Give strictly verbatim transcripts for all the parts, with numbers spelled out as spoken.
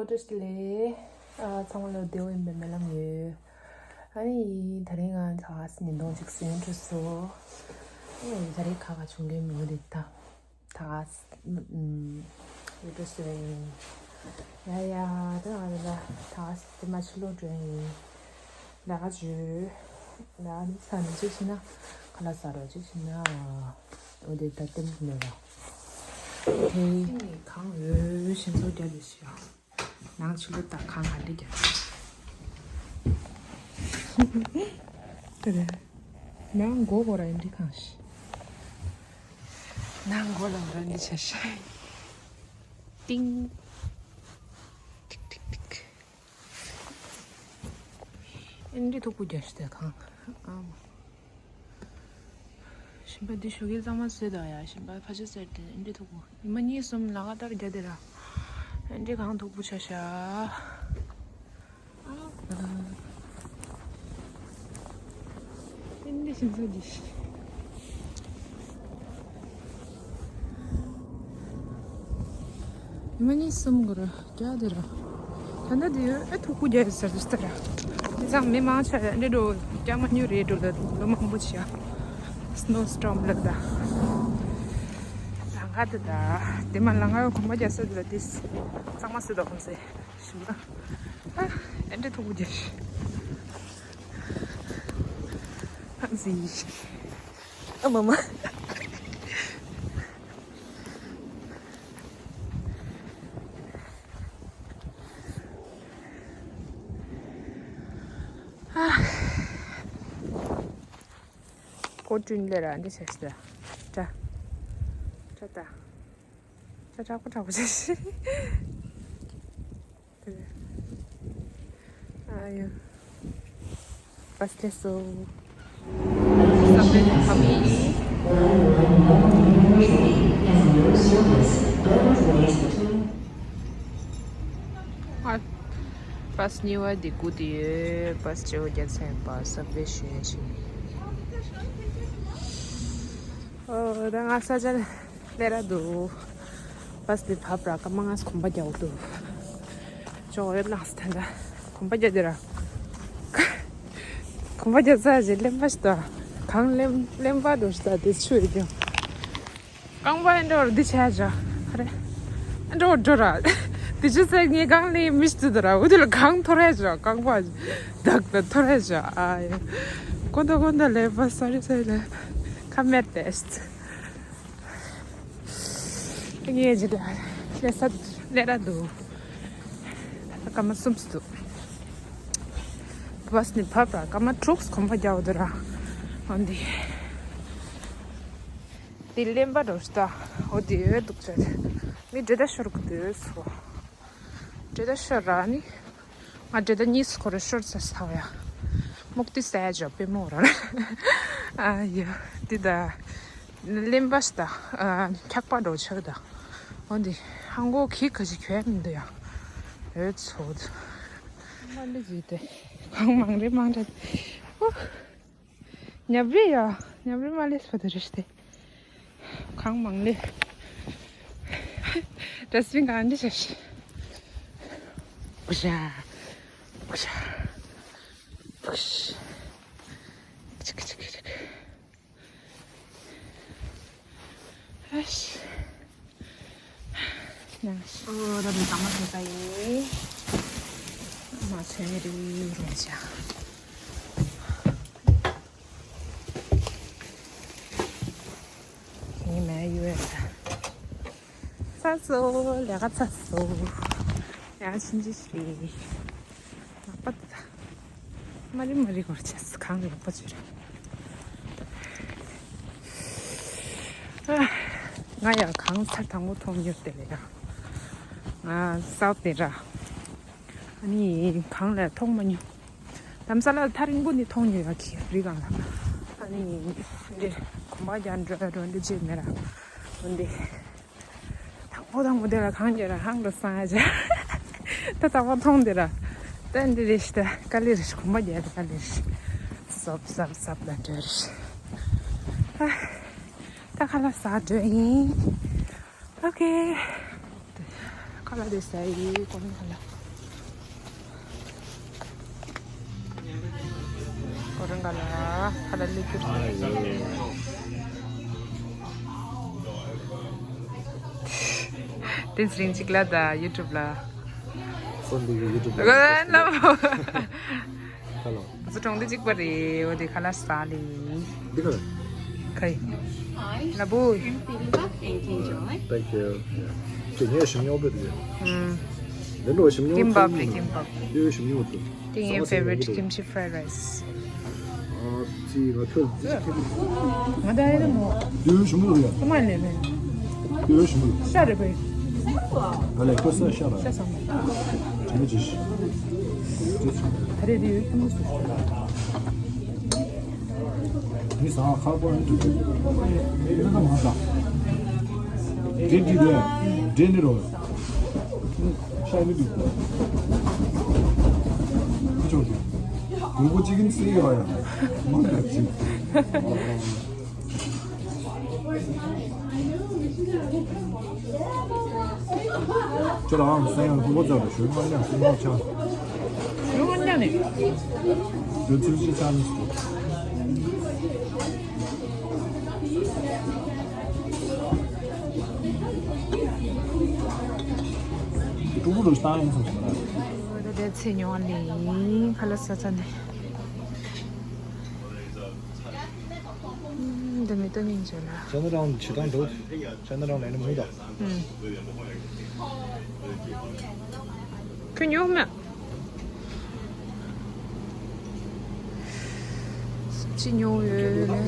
བཀྲ་ཤིས་བདེ་ལེགས། ཨ། ཚང་མ་ལ་བདེ་པོ་ཡིན་པའི་སྨོན་ལམ་ཡོད། ཨ་ནི་ད་རིང་ང་ཚ་ཉིན་གཏོང་ཅིག་ཟིན་འགྲོ་སོང་། ཨ་ནི་ད་རིང་ཁ་ཁ་བྱུང་གི་མི་འདུག་ད། ད་ཨུམ་ཡོད་འགྲོ་སོང་ཡིན། ཡ་ཡ། ད་ང་ད་ད་དེ་མ་ཕྱི་ལོགས་འགྲོ་ཡིན། ལས་ཀ་བྱོས། ལས་ཀ་ནི་ས་ནི་ཅིག་བྱས་ན་ཁ་ལག་ཟ་རོགས་ཅིག་བྱས་ན། འོ་དེ་ད་ལྟེམ་མེད་པ། དེ་ནི་གང་འོས་ཤིང་ཚོ་རྒྱབ་ལས་ཤིག་ནང་ཆུ་ལུད་དང་ཁང་ག་འདྲ་རྒྱབ། དེ་རེད། ནང་སྒོ་སྒོ་ར་ཨེ་འདྲ་གང་ཞིག་ནང་སྒོ་ལ་ར་འདི་བྱ་ཤ། ཏིང་། ཏིག་ཏིག་ཏིག་ཨེ་འདྲ་ཐུག་པོ་རྒྱ་ཤི་དེ་གང་། ཨ། ཞིམ་པ་འདི་ཞོགས་ཀས་གཙང་མ་བཟོས་དང་ཡ། ཞིམ་པ་ཕ་ཆ་ཟེར་ཏེ་ཨེ་འདྲ་ཐུག་པོ། ཉི་མ་གཉིས་གསུམ་ལ་ག་ལྟར་རྒྱ་དེ་ར། ཨེ་འདྲ་གང་ཐུག་པོ་ཆ་ཤ། ཨ། ཨེ་འདྲ་ཞིམ་ས་འདི་ཤི། མ་ནི་གསུམ་གོ་ར་རྒྱ་དེ་ར། ད་ནི་དེ་ཨེ་ཐུག་པོ་རྒྱ་ཟེར་དུས་ལྟར། དེ་ཚང་མི་མང་ཆེ་འདི་འགྲོ་རྒྱ་མ་ཉུ་རེད་འགྲོ་ལ་ལོ་མང་པོ་ཆེ་ཡ། སི་ནོ་སི་ཊོམ་ལབ་ད། ལང་ཀ་དེ་ད། དེ་མ་ལང་ཀ་གོམ་པ་རྒྱག་ས་དེ་ལ་དེ་གཙང་མ་སུ་དོག་གོམ་སེ། ཞིམ་པ། ཨ། ཨེ་འདྲ་ཐུག་པོ་རྒྱ་ཤི། ཨ་ཟི། ཨ་མ་མ། ཨ། ཀོ་ཀྲིན་ལེ་ར་འདི་ཆ་ཤི་ད། ཏྲ། ཏྲ་ཏ། ཏྲ་ཏྲ་ཀོ་ཏྲ་ཀོ་ཆ་ཤི། ཨ་ཡོ། བ་སི་ལེ་སོ། ཨ། བ་སི་གཉིས་པ་འདི་སྒུག་བསྡད་ཡོད། བ་སི་བརྗེ་པོ་རྒྱག་ཚར་ཡིན་པ། སབ་ཝེ་ཞོན་ཞིག་ཨོ། ད་ང་ས་ཆ་ལས་ར་འདུག་བ་སི་འདི་བབས་ར་སྐར་མ་ལྔ་གོམ་པ་རྒྱག་འདུག་ཅོག་ཡོད་ལགས་ད་ལྟ་གོམ་པ་རྒྱག་དེ་ར། གོམ་པ་རྒྱག་ཚར་རྗེས་གླེན་པ་ཞིག་ད། གང་གླེན་གླེན་པ་འགྲོ་ཞིག་ད་དེ་ཆུ་ཡོད་ཀྱང་། རྐང་པ་ཨེ་འགྲོ་ར་འདི་བྱས་བྱ། ཨ་རེ། ཨེ་འགྲོ་འགྲོ་ར། དེ་ཆུ་ཚད་ངས་གང་ལས་མི་ཞིག་ད་ར། འོ་དེ་ལ་གང་ཐོར་ཡ་བྱ། རྐང་པ་བདག་ད་ཐོར་ཡ་བྱ། ཨ་ཡ། ཀོན་ད་ཀོན་ད་ལེ་པ་སོ་རི་སོ་རི་ལེ། ཁ་མེད་པས། ངས་ཇི་ལ་ལས་ས་ལས་ར་འདུག་ད་ལྟ་སྐར་མ་གསུམ་འདུག་བ་སི་ནི་བབས་ར་སྐར་མ་དྲུག་གོམ་པ་རྒྱག་འདུག་ར། འོན་ཏེ། དེ་གླེན་པ་འགྲོ་ཤི་ད། འོ་དེ་ཡོད་འདུག་ཅེས། མི་འདྲེ་ད་ཤོར་གི་འདུག་སོ། འདྲེ་ད་ཤོར་ར་ནི། ང་འདྲེ་ད་གཉིས་སུ་ཁོ་ར་ཤོར་ཚར་ས་བ་ཡ། མུག་ཏི་ཟས་ཇོ་པེ་མོ་ར། ཨ་ཡ། དེ་ད། གླེན་པ་ཞིག་ད། ཨ། འཁྱག་པ་འགྲོ་ཆག་ད། འོ་འདི། ཧང་གོ་ཁི་ཁ་ཅིག་ཁྱོད་མི་འདུག་ཡ། ཡོད་ཚོད། མ་ལི་ཟི་དེ། གང་མང་རེ་མང་རེ། ཨོ། ཉབ་རེ་ཡ། ཉབ་རེ་མ་ལེས་པ་དེ་རེ་ཤི་དེ། གང་མང་ལེ། ཌ་སི་བིན་གང་འདི་ཤ་ཤི། བུ་ཤ། བུ་ཤ། བུ་ཤ། ཁི་ཆི་ཁི་ཆི་ཁི་ཆི། ཨ་ཤི། ཨོ་ར་མི་གང་མ་ཐོན་ས་ཡིན། མ་ཚོན་རི་རུ་ཅ། ངའི་མའི་ཡུ་ཨེ་ས། ཚ་སོ་ལས་ཀ་ཚ་སོ། ཡང་ཕྱིན་ཅི་ཤི། ལག་པ་དེ་ད། མ་རི་མ་རི་གོར་ཆས་གང་ལེགས་པ་བྱོས་ར། ང་ཡང་གངས་ཚར་དང་པོ་མཐོང་མྱོང་དེ་ལས་ཡང་། ང་སའུ་ཐི་ནས་ར། ཨ་ནི་གངས་ལ་མཐོང་མ་མྱོང་། དྷ་རམ་ས་ལ་ཐག་རིང་པོ་ནས་མཐོང་མྱོང་ཡ་གི་རི་སྒང་ལ། ཨ་ནི་འདི་གོམ་པ་རྒྱག་འགྲོ་འགྲོ་འདི་བྱེད་མེད་ར། འོན་ཏེ། དང་པོ་དང་པོ་དེ་ལ་གངས་རྒྱག་ར་ཧང་དུ་སང་ཡ་ཅ། ད་ཚང་མ་མཐོང་དེ་ར། ད་འདི་རེད་ཤི་ད་དཀའ་ལས་རེད་ཤི། གོམ་པ་རྒྱག་ད་དཀའ་ལས་རེད་ཤི། སོབ་སོབ་སོབ་ལ་འགྲོ་རེད་ཤི། ཨ། ད་ཁ་ལག་ཟ་འགྲོ་ཡིན། ཨོ་ཁེ། ཁ་ལག་དེ་ཟ་ཡི་གོམ་ཁ་ལག་ཁ་ལ་ལི་ཁྱུར། དེ་ཚེ་རིང་གཅིག་ལ་ད་ཡུ་ཊུབ་ལ། སོན་འདི་གི་ཡུ་ཊུབ་ལ། ཨ་ན་མོ། ཧེ་ལོ། ང་ཚོ་གྲོང་སྡེ་གཅིག་པ་རེད། འོ་དེ་ཁ་ལག་ཟ་ལེ། འདི་ག་རེད། ཁའི། ལ་བུ། Thank you. ཁྱེད་ངའི་ཞིམ་ཉོ་བོད་དེ། ཨུམ། ལེན་འགྲོ་ཞིམ་ཉོ་ཀིམ་པབ་རེད། ཀིམ་པབ། ཡོད་ཞིམ་ཉོ་བོད། དེ་ངའི་ཕེ་ཝ་རིཊ་ཀིམ་ཅི་ཕ་རའི་རའི་སི། ཨ་ཙི་ང་ཁྱོད་ཙི་ཁྱེད། ང་ད་ཨེ་རེད་མོ། ཡོད་ཞིམ་ཉོ་ཡ། ཁོ་མ་ལེ་མེ། ཡོད་ཞིམ་ཉོ། ཤ་རེད་པས། ཨ་ལེ་ཁོ་ས་ཤ་ར། ཤ་ཟ་མོ། དེ་ནས་ཅི་ཞིག་ད་རེས་དེ་ཡོད་ཀིམ་ཅི་སུ། མི་ཟ་ཁ་པོ་ཨེ་འདུག་ཨེ་ན་མ་ཟ། འདྲེ་འདི་དེ་འདྲེ་ནི་རོ། ཤ་མི་འདུག་ཁུ་ཆོག་གི། དགུན་ཁོ་ཅི་གིན་སི་ཡོ་ཡ། མ་འདུག་ཅི། ཁྱོད་རང་སེམས་ཡང་ཁོ་ཚོ་ལ་ཞུ་མ་ཉམས་སུ་མ་ཆགས། ཞུ་མ་ཉམས་ནས། ཞུ་ཚུལ་ཅི་ཆགས་ནས། ཀྲུང་གོ་རུ་བཏང་ཡིན་སོང་ཟེར་ན། ད་ལྟའི་ཚེ་ཉོ་བ་ལས་ཡིན་ཁ་ལག་ཟ་ཚར་ནས། འདི་མི་ལྟ་ཉིན་བྱས་ལ། ཅ་ན་རང་བྱེད་སྟངས་འགྲོ། ཅ་ན་རང་ལས་ནི་མུ་དང་། ཨུམ། ཁྱོད་ཉོ་མེད། ཅི་ཉོ་ཡོད་ལེ།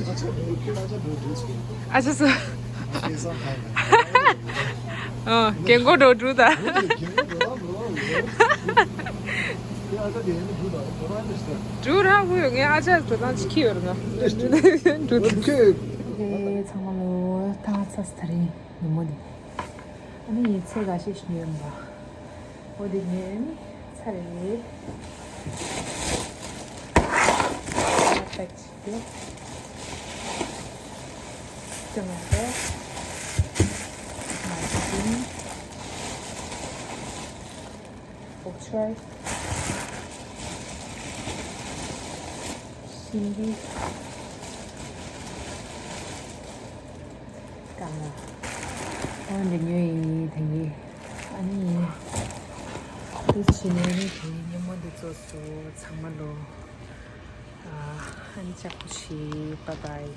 ཨ་ཅག་སུ། ཨ་རྒན་གོག་འགྲོ་འགྲོ་ད། འགྲོ་ར་བུ་ཡོད་ངས་ཨ་ཅག་འགྲོ་སྟངས་ཅི་ཁྱི་ཡོད་ར་ན། འགྲོ་ད། ཚང་མ་ལོ་ད་ཚ་ས་རིང་ཉིན་མོ་འདི། ཨ་ནི་ཡིན་ཚེ་ག་ཤེས་ཤིག་ཉོས་ཡོང་པ། འོ་དེ་ཉོས་ནི་ཚར་རེད། ཨ་པེག་ཅིག་དེ། ཊོ་མེ་ཊོ། མ་ཅིན། བོག་ཆོའི། ཤིང་གི། ཀ་ང་། ཨོ་འདི་ཉོས་ཡིན་དེ་གི། ཨ་ནི། དེ་ཕྱི་ནས་ནི་དེ་ཉིན་མོ་འདི་ཚོ་སུ་ཚང་མ་ལོ། ཨ་ནི་ཅག་པོ་ཤི་བ་བའི།